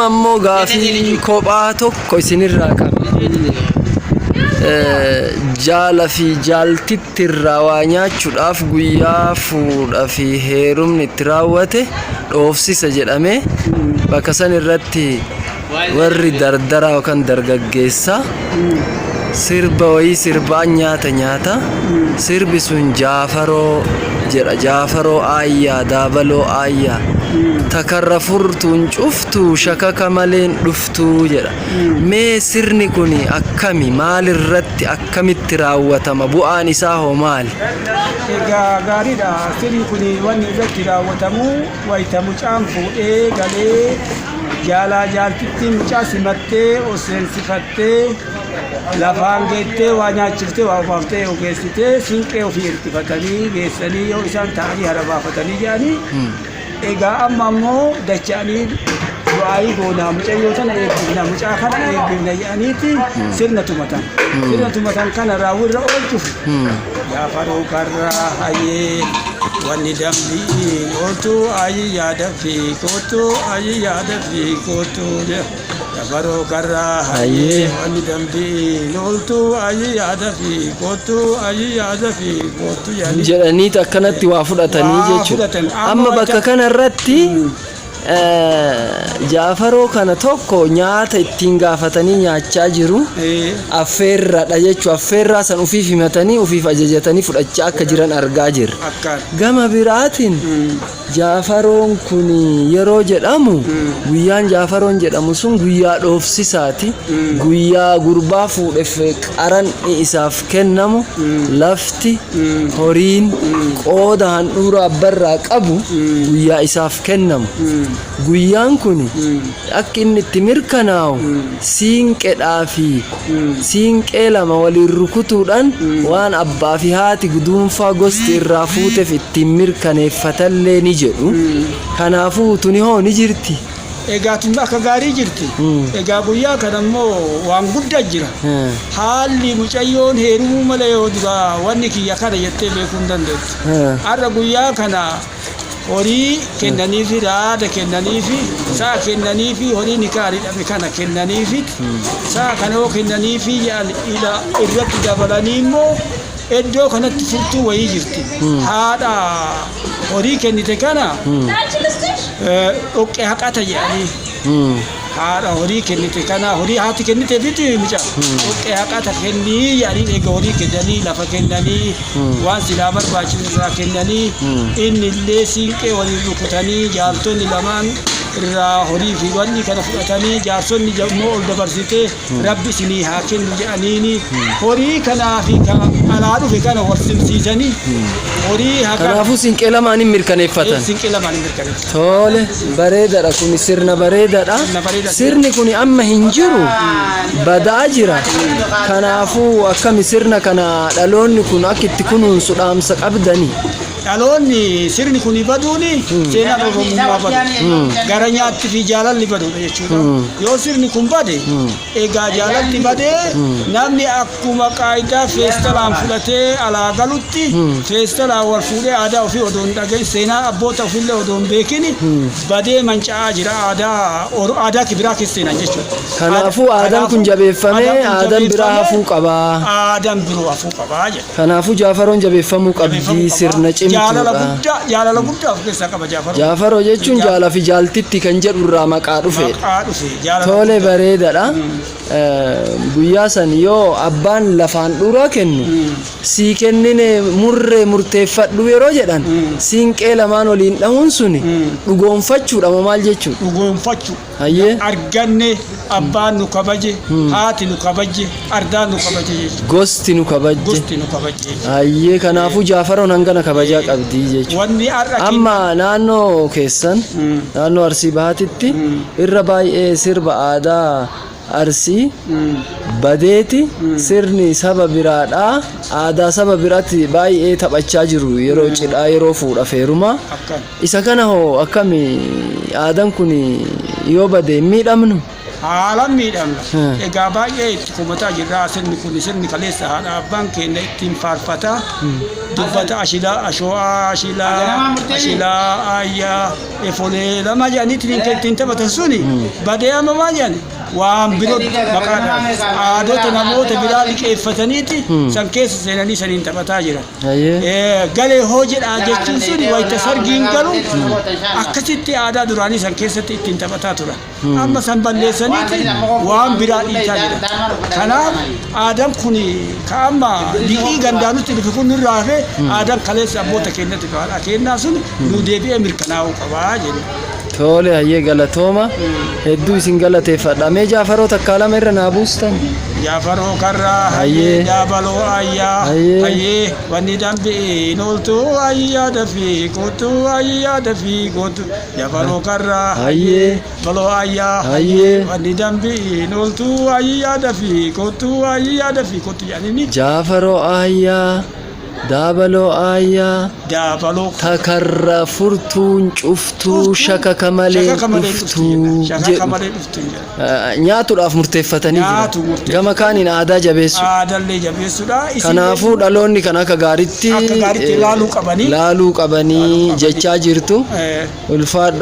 Amma immoo gaafii kophaa tokko isinirraa qaba. Jaala fi jaaltitti irraa waa nyaachuudhaaf guyyaa fuudha fi heerumni itti raawwate dhoofsisa jedhamee bakka san irratti warri dardaraa yookaan dargaggeessaa sirba wayii sirbaan nyaata nyaata. Sirbi sun Jaafaroo jedha. Jaafaroo aayyaa daabaloo aayyaa takarra furtuun cuftuu shakaka maleen dhuftuu jedha. Mee sirni kun akkami, maalirratti, akkamitti raawwatama, bu'aan isaa hoo maali? Egaa gaariidha. Sirni kun wanni irratti raawwatamu wayita mucaan fuudhee galee jaalaa jaaltitti mucaa simattee ol seensifattee lafaan geettee waa nyaachiftee waa obaaftee yoo geessitee siinqee ofii hirkifatanii geessanii yoo isaan ta'anii hara baafatanii jedhanii. Egaa amma ammoo dacha'anii du'aayii goonaa, mucayyoo tana eebbifna, mucaa kana eebbifna jedhaniiti sirna tumatan. Sirna tumatan kana raawwirra oolchuuf Jaafaroo karraa hayyee wanni dambii ooltu ayi yaada fi kootu ayi yaada fi kootu Jaafaroo karraa hayyee wanni dambii ooltu ayi yaada fi kootu ayi yaada fi kootu jedhanii jedhaniit akkanatti waa fudhatanii waa jechuudha. Fudhatan. Amma bakka kana irratti Jaafaroo kana tokko nyaata ittiin gaafatanii nyaachaa jiru. Affeerradha jechuudha. Affeerraa san ufiif himatanii ufiif ajajatanii fudhachaa akka jiran argaa jirra. Akkaan. Gama biraatiin Jaafaroon kun yeroo jedhamu, guyyaan Jaafaroon jedhamu sun guyyaa dhoofsisaati. Guyyaa gurbaa fuudheef qaranni isaaf kennamu, lafti, horiin, qooda handhuura abbarraa qabu guyyaa isaaf kennamu. Guyyaan kun akka inni itti mirkanaa'u siinqedhaa fi siinqee lama waliin rukutuudhaan waan abbaa fi haati guduunfaa gosti irraa fuuteef ittiin mirkaneeffatallee ni jedhu. Kanaafuu tuni hoo ni jirti? Egaa tun akka gaarii jirti. Egaa guyyaa kana immoo waan guddaa jira. Haalli mucayyoon heerumuu malee yoo duraa wanni kiyya kana jettee beekuu hin dandeettu. Har'a guyyaa kana horii kennaniifi, raada kennaniifi, sa'a kennaniifi, horii nikaa hidhame kana kennaniifi, sa'a kana yoo kennaniifi jedhan ila irratti dabalanii immoo iddoo kanatti furtuu wayii jirti. Haadha horii kennite kana dhoqqee haqata jedhanii. Haadha horii kennite kana, horii haati kennite fiti mucaa dhoqqee haqata kennii jedhanii, eega horii kennanii, lafa kennanii, waan silaa barbaachisu irraa kennanii, inni illee siinqee waliin rukutanii, jaaltonni lamaan irraa horii fi wanni kana fudhatanii, jaarsonni immoo ol dabarsitee rabbi isinii haa kennu jedhaniini, horii kanaa fi ka alaa dhufe kana wal simsiisanii horii haqa. Kanaafuu siinqee lamaaniin mirkaneeffatan. Siinqee lamaan hin mirkaneeffatan. Tole, bareedaadha, kun sirna bareedaadha. Sirna bareedaadha. Sirni kun amma hin jiru, badaa jira. Kanaafuu akkami sirna kana dhaloonni kun akka itti kunuunsu dhaamsa qabdani? Dhaloonni sirni kun baduuni seenaan Oromummaa badu. Gara nyaatti fi jaalalli baduudha jechuudha. Yoo sirni kun bade, egaa jaalalli badee namni akkuma qaayidaa feestalaan fudhatee alaa galutti feestalaan wal fuudhee aadaa ofii odoo hin dhagahin, seenaa abboota ofiillee odoo hin beekin badee manca'aa jira, aadaa aadaa biraa keessa seenan jechuudha. Kanaafuu aadaan kun jabeeffamee aadaan biraa hafuu qabaa. Aadaan biroo hafuu qabaa jedha. Kanaafuu Jaafaroon jabeeffamuu qabdi, sirna Jaalala cimtuudha. guddaa, jaalala guddaa of keessaa qaba Jaafaroo. Jaafaroo jechuun jaalaa fi jaaltitti kan jedhu irraa maqaa dhufedha. Maqaa dhufe jaalala Tole, guddaa. Bareedaadha. Guyyaa san yoo abbaan lafaan dhuuraa kennu, sii kennine murree murteeffadhu yeroo jedhan, siinqee lamaan waliin dhahuun suni dhugoonfachuudha moo maal jechuudha? Dhugoonfachuu. Hayyee. Arganne, abbaan nu kabaje, haati nu kabaje, ardaan nu kabaje jechuudha. Gosti nu kabajje. Gosti nu kabaje jechuudha. Hayyee, kanaafuu Jaafaroon hangana kabajaa qabdi jechuudha. Wanni har'a Amma naannoo keessan, naannoo Arsii Bahaatitti irra baay'ee sirba aadaa Arsii badeeti sirni saba biraadhaa, aadaa saba biraatti baay'ee taphachaa jiru yeroo cidhaa, yeroo fuudha feerumaa. Akkan. Isa kana hoo akkami, aadaan kun yoo bade hin miidhamnu? Haalaan miidhamna. Hmm. Egaa baay'ee itti komataa jirra. Sirni kun sirni kaleessa haadha abbaan keenya ittiin faarfata. Dubbata ashilaa ashoo'aa ashilaa ashilaa ayyaa efolee lama jedhanii ittiin taphatan suni badee amma maal jedhani waan biroo maqaadhaan aadota namoota biraa liqeeffataniiti san keessa seenanii saniin taphataa jiran. Hayyee. Galee hoo jedhaa jechuun suni wayita sargiin galu akkasitti aadaa duraanii san keessatti ittiin taphataa turan. Amma san balleessaniiti waan biraa dhiitaa jiran. Kanaaf aadaan kun ka amma liqii gandaanutti dhufe kun nurraa hafe, aadaan kaleessa abboota keenyatti haadha keenyaa sun nu deebi'ee mirkanaa'uu qabaa jenna. Tole, hayyee, galatooma. Hedduu isin galateeffadha. Mee Jaafaroo takkaa lama irra naa buustan. Jaafaroo karraa. Hayyee. Hayyee, daabaloo ayyaa. Hayyee. Hayyee, wanni dambi'een ooltu ayyaa, dafii kootu ayyaa, dafii kootu, Jaafaroo karraa. Hayyee. Baloo ayyaa. Hayyee. Wanni dambi'een ooltu ayyaa, dafii kootu ayyaa, dafii kootu jedhanii. Jaafaroo ayyaa. Daabaloo ayyaa. Daabaloo. Takarra furtuun cuftuu shakaka malee shakaka malee dhuftuu dhuftu shakaka jedhu. Malee dhuftu jedha. Nyaatuudhaaf murteeffatanii Nyaatu jiran. murteeffatan. Gama kaaniin aadaa jabeessu. Aadallee jabeessuudha. Kanaafuu dhaloonni kan akka gaariitti Akka gaariitti laaluu qabanii. Laaluu qabanii jechaa jirtu. Ulfaadha.